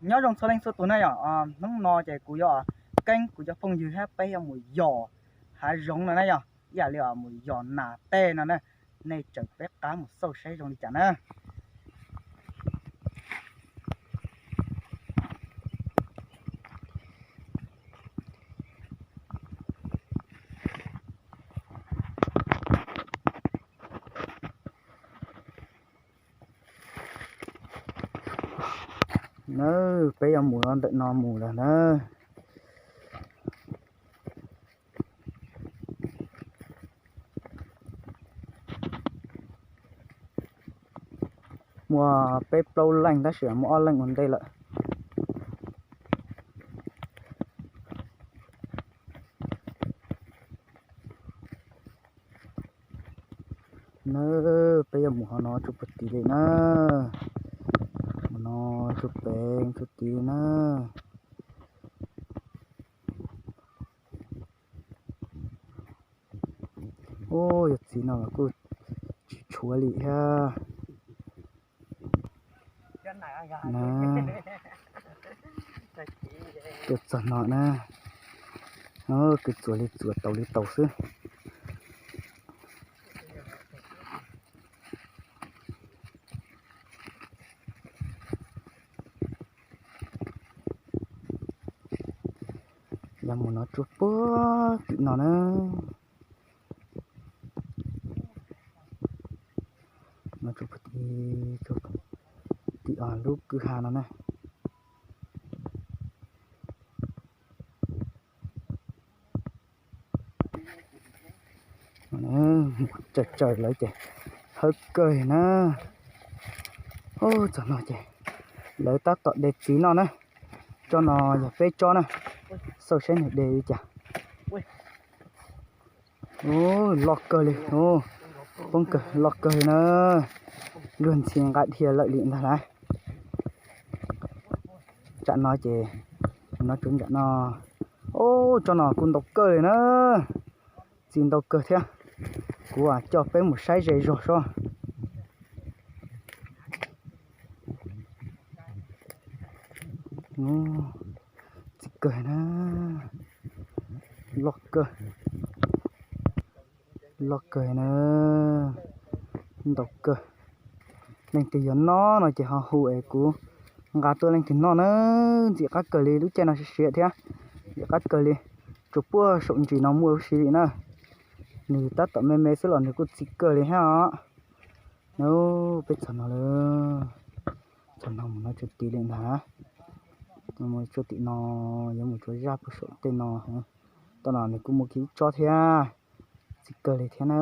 Nyob zoo txhua leej txhua tus na yom, hnub no ces kuv yuav keeb kuv cov phooj ywg thiab peb yuav mus yos hav zoov no na yom, ib yam li mus yos nas tej no na, nej tseem peb qab mus xauj saib zoo li cas na. Na, peb yuav mus ntawm no mus lawm na. Muaj peb plaub leej tab sis muaj ob leej ua ntej lawm. Na, peb yuav mus hauv no tsuas puag tid li na. Mus no tsuas pem tsuas tid li na. Ub, yog txiv no los kuj tsis tshuav li thiab. Tuaj txog no na, kws txuas li txuas, taus li taus xwb. Yog mus no tsuas puag tim no na. No tsuas puag tim, tim lub kwj ha no na. Tsaws tsaws lawv ces hawb kawg na. Ub, txog no ces lawv tab tom de txiv noj na. Tsob no yog peb tsob na, xauj saib nws de li cas. Ub, loj kawg li, poob kawg, loj kawg li na. Luag ntxhi nqa dhia lawm li ntag lauj. Tsam no ces, no tsuas ntsam no. Ub, tsob no kuj ntau kawg li na. Txi ntau kawg thiab. Kuv coj peb mus saib ze zog sob. Txi kawg na. Loj kawg. Loj kawg na. Ntau kawg. Leej twg yuav noj no ces ho hu es kuv nqa tuaj leej twg noj na. Ntxim qab kawg li, lub caij no siav siav thiab. Ntxim qab kawg li. Tsuas puag saum ntsis no muaj ua si li na. Nws tab tom me me xwb los nws kuj txi kawg li thiab os. Na, peb txog no lawm. Txog no mus no tsuas tid li ntag. Mus tsuas tim no, yuav mus tsuas zaj puag saum tej no. Toj no nws kuj muaj kiag ib tsob thiab. Txi kawg li thiab na.